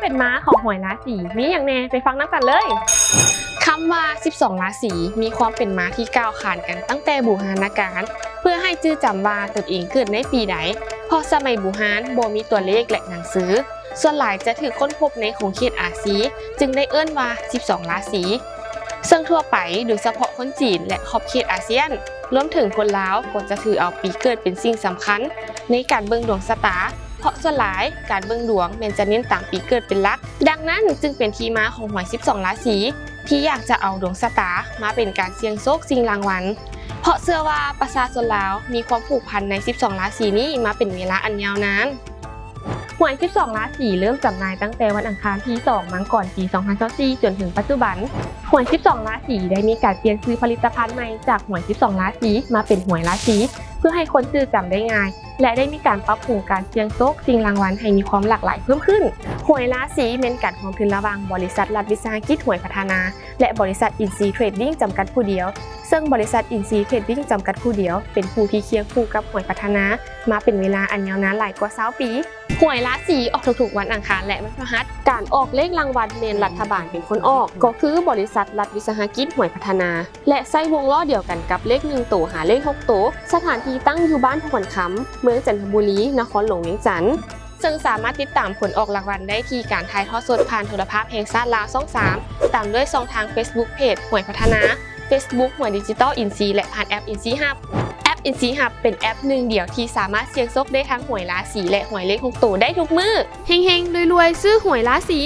ເປັນມາຂອງຫວຍລາສີມີຫຍັງແດ່? ໄປຟັງນຳກັນເລີຍ. ຄຳວ່າສິບສອງລາສີ ມີຄວາມເປັນມາທີ່ກ່າວຂານກັນຕັ້ງແຕ່ບູຮານນະການ ເພື່ອໃຫ້ຈື່ຈຳວ່າຕົນເອງເກີດໃນປີໃດ, ເພາະສະໄໝບູຮານບໍ່ມີຕົວເລກ ແລະ ໜັງສື. ສ່ວນຫຼາຍຈະຖືກຄົ້ນພົບໃນຂົງເຂດອາຊີ ຈຶ່ງໄດ້ເອີ້ນວ່າສິບສອງລາສີ ເຊິ່ງທົ່ວໄປ ໂດຍສະເພາະຄົນຈີນ ແລະ ຂອບເຂດອາຊຽນ, ລວມເຖິງຄົນລາວ ກໍຈະຖືເອົາປີເກີດເປັນສິ່ງສຳຄັນໃນການເບິ່ງດວງຊະຕາ, ເພາະສ່ວນຫຼາຍການເບິ່ງດວງແມ່ນຈະເນັ້ນຕາມປີເກີດເປັນຫຼັກ. ດັ່ງນັ້ນຈຶ່ງເປັນທີ່ມາຂອງຫວຍສິບສອງລາສີ ທີ່ຢາກຈະເອົາດວງຊະຕາມາເປັນການສ່ຽງໂຊກຊິງລາງວັນ ເພາະເຊື່ອວ່າປະຊາຊົນລາວມີຄວາມຜູກພັນໃນສິບສອງລາສີນີ້ມາເປັນເວລາອັນຍາວນານ. ຫວຍສິບສອງລາສີເລີ່ມຈຳໜ່າຍຕັ້ງແຕ່ວັນອັງຄານທີສອງມັງກອນປີສອງພັນຊາວສີ່ ຈົນເຖິງປັດຈຸບັນ. ຫວຍສິບສອງລາສີໄດ້ມີການປ່ຽນຊື່ຜະລິດຕະພັນໃໝ່ຈາກຫວຍສິບສອງລາສີມາເປັນຫວຍລາສີ ເພື່ອໃຫ້ຄົນຈື່ຈຳໄດ້ງ່າຍ ແລະ ໄດ້ມີການປັບປຸງການສ່ຽງໂຊກຊິງລາງວັນໃຫ້ມີຄວາມຫຼາກຫຼາຍເພີ່ມຂຶ້ນ. ຫວຍລາສີແມ່ນການຮ່ວມທຶນລະຫວ່າງບໍລິສັດລັດວິສາຫະກິດຫວຍພັດທະນາ ແລະ ບໍລິສັດອິນຊີເທຣດດິ້ງຈຳກັດຜູ້ດຽວ, ເຊິ່ງບໍລິສັດອິນຊີເທຣດດິ້ງຈຳກັດຜູ້ດຽວເປັນຜູ້ທີ່ຄຽງຄູ່ກັບຫວຍພັດທະນາມາເປັນເວລາອັນຍາວນານຫຼາຍກວ່າຊາວປີ. ຫວຍລາສີອອກທຸກໆວັນອັງຄານ ແລະ ວັນພະຫັດ. ການອອກເລກລາງວັນແມ່ນລັດຖະບານເປັນຄົນອອກ ກໍຄືບໍລິສັດລັດວິສາຫະກິດຫວຍພັດທະນາ ແລະ ໃຊ້ວົງລໍ້ດຽວກັນກັບເລກໜຶ່ງໂຕຫາເລກຫົກໂຕ. ສະຖານທີ່ຕັ້ງຢູ່ບ້ານພະຄວັນຄຳ, ເມືອງຈັນທະບູລີ, ນະຄອນຫຼວງວຽງຈັນ. ເຊິ່ງສາມາດຕິດຕາມຜົນອອກລາງວັນໄດ້ທີ່ການຖ່າຍທອດສົດຜ່ານໂທລະພາບແຫ່ງຊາດລາວຊ່ອງສາມ ຕາມດ້ວຍຊ່ອງທາງເຟສບຸກເພຈຫວຍພັດທະນາ, ເຟສບຸກຫວຍດິຈິຕອລອິນຊີ ແລະ ຜ່ານແອັບອິນຊີຮັບ. ແອັບອິນຊີຮັບເປັນແອັບໜຶ່ງດຽວທີ່ສາມາດສ່ຽງໂຊກໄດ້ທັງຫວຍລາສີ ແລະ ຫວຍເລກຫົກໂຕໄດ້ທຸກມື້. ເຮັງໆ ລວຍໆ ຊື້ຫວຍລາສີ.